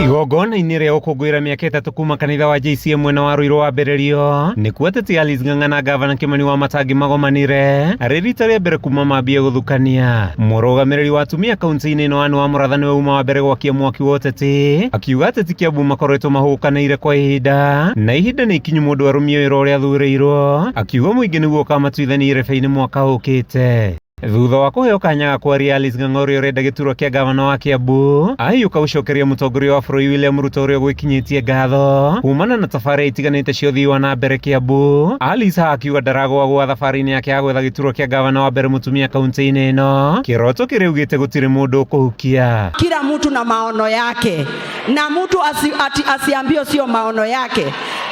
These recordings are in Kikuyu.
Igongona-inĩ rĩa gũkũngũĩra mĩaka 3 kuma kanitha wa JCM mwena wa Ruiru wambĩrĩrio, nĩkuo ateti Alice Ng'ang'a na ngavana Kimani Wamatangi magomanire arĩ rita rĩa mbere kuma mambie gũthukania. Mũrũgamĩrĩri wa atumia kaunti-inĩ ĩno Anne Wamũratha nĩwe uma wa mbere gwakia mwaki wa ũteti, akiuga ateti Kiambu makoretwo mahũgũkanĩire kwa ihinda na ihinda nĩ ikinyu mũndũ arũmie wĩra ũrĩa athurĩirwo, akiuga mũingĩ nĩguo ũkamatuithania irebe-inĩ mwaka ũkĩte. Thutha wa kũheo kanya ga kwaria, Alice Ng'ang'a ũrĩa ũrenda gĩturwa kĩa gavana wa Kiambu ahiũka gũcokeria mũtongoria wa bũrũri William Ruto ũrĩa ũgwĩkinyĩtie ngatho kumana na tabarĩra itiganĩte cia ũthii wa na mbere Kiambu. Alice haha akiuga ndaragũagũa thabarĩ-inĩ yake ya gwetha gĩturwa kĩa gavana wa mbere mũtumia kaunti-inĩ ĩno, kĩroto kĩrĩa augĩte gũtirĩ mũndũ ũkũhukia. Kila mtu na maono yake na mtu asiambiwe sio maono yake.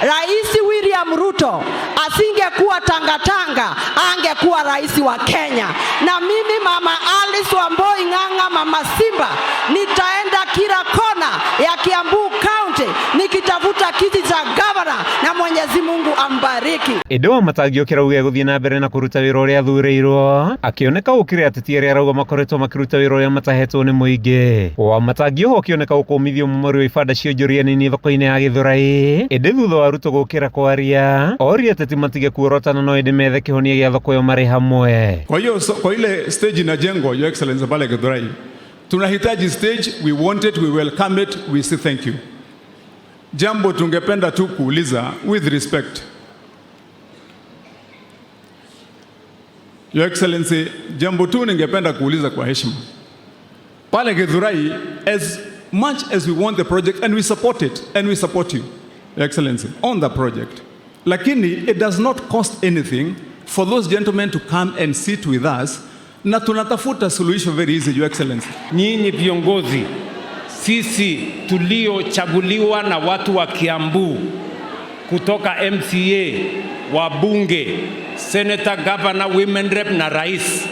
Rais William Ruto asingekuwa tangatanga, angekuwa rais wa Kenya. Na mimi Mama Alice Wambui Ng'ang'a, Mama Simba, nitaenda kila kona ya Kiambu County nikitafuta kiti cha gavana, na Mwenyezi Mungu ambariki. Ĩndĩ Wamatangi okĩra uge gũthiĩ na mbere na kũruta wĩra ũrĩa athurĩirwo, akĩoneka gũkĩra ateti arĩa arauga makoretwo makĩruta wĩra ũrĩa matahetwo nĩ mũingĩ. Wamatangi oho akĩoneka gũkũmithio mũmori wa ibanda cia onjoria nini thoko-inĩ ya Gĩthũrai, ĩndĩ thutha wa Ruto gũkĩra kwaria, oria ateti matige kuorotana no ĩndĩ methe kĩhonia gĩa thoko ĩyo marĩ hamwe. Kwa hiyo kwa ile stage inajengwa, Your Excellency, pale Githurai, tunahitaji stage, we want it, we welcome it, we say thank you. Jambo tungependa tu kuuliza with respect, Your Excellency, jambo tu ningependa kuuliza kwa heshima. Pale Githurai, as much as we want the project and we support it and we support you, Your Excellency, on the project, lakini it does not cost anything for those gentlemen to come and sit with us, na tunatafuta suluhisho very easy, Your Excellency. Nyinyi viongozi, sisi tuliochaguliwa na watu wa Kiambu kutoka MCA, wabunge, senator, governor, women rep na rais,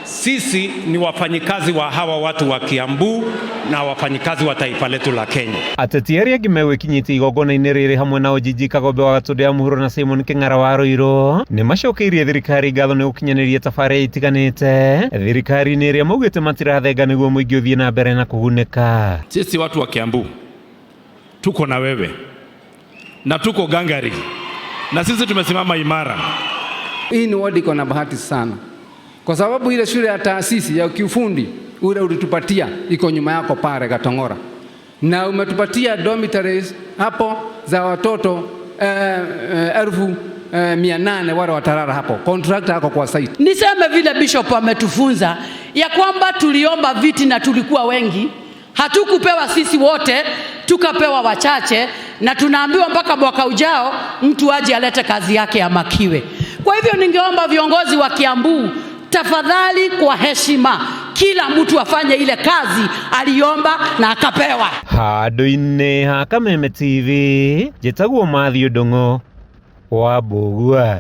sisi ni wafanyikazi wa hawa watu wa Kiambu na wafanyikazi wa taifa letu la Kenya. Ateti arĩa angĩ megwĩkinyĩtie igongona-inĩ rĩrĩ hamwe na Ojiji Kagombe wa Gatũndũ ya Mũhuro na Simon Kĩng'ara wa Ruiru nĩ macokeirie thirikari ngatho nĩ gũkinyanĩria tabarĩra itiganĩte thirikari-inĩ ĩrĩa maugĩte matirathenga nĩguo mũingĩ ũthiĩ na mbere na kũgunĩka. Sisi watu wa Kiambu tuko na wewe na tuko gangari na sisi tumesimama imara. Hii ni ward iko na bahati sana kwa sababu ile shule ya taasisi ya kiufundi ule ulitupatia iko nyuma yako pale Gatong'ora, na umetupatia dormitories hapo za watoto 800 wale watarara hapo. Contractor ako kwa site. Niseme vile Bishop ametufunza ya kwamba tuliomba viti na tulikuwa wengi, hatukupewa sisi wote, tukapewa wachache, na tunaambiwa mpaka mwaka ujao mtu aje alete kazi yake amakiwe. Kwa hivyo ningeomba viongozi wa Kiambu, tafadhali, kwa heshima, kila mtu afanye ile kazi aliomba na akapewa. Handũ-inĩ ha Kameme TV, njĩtagwo Matthew Ndung'u wa Mbũgua.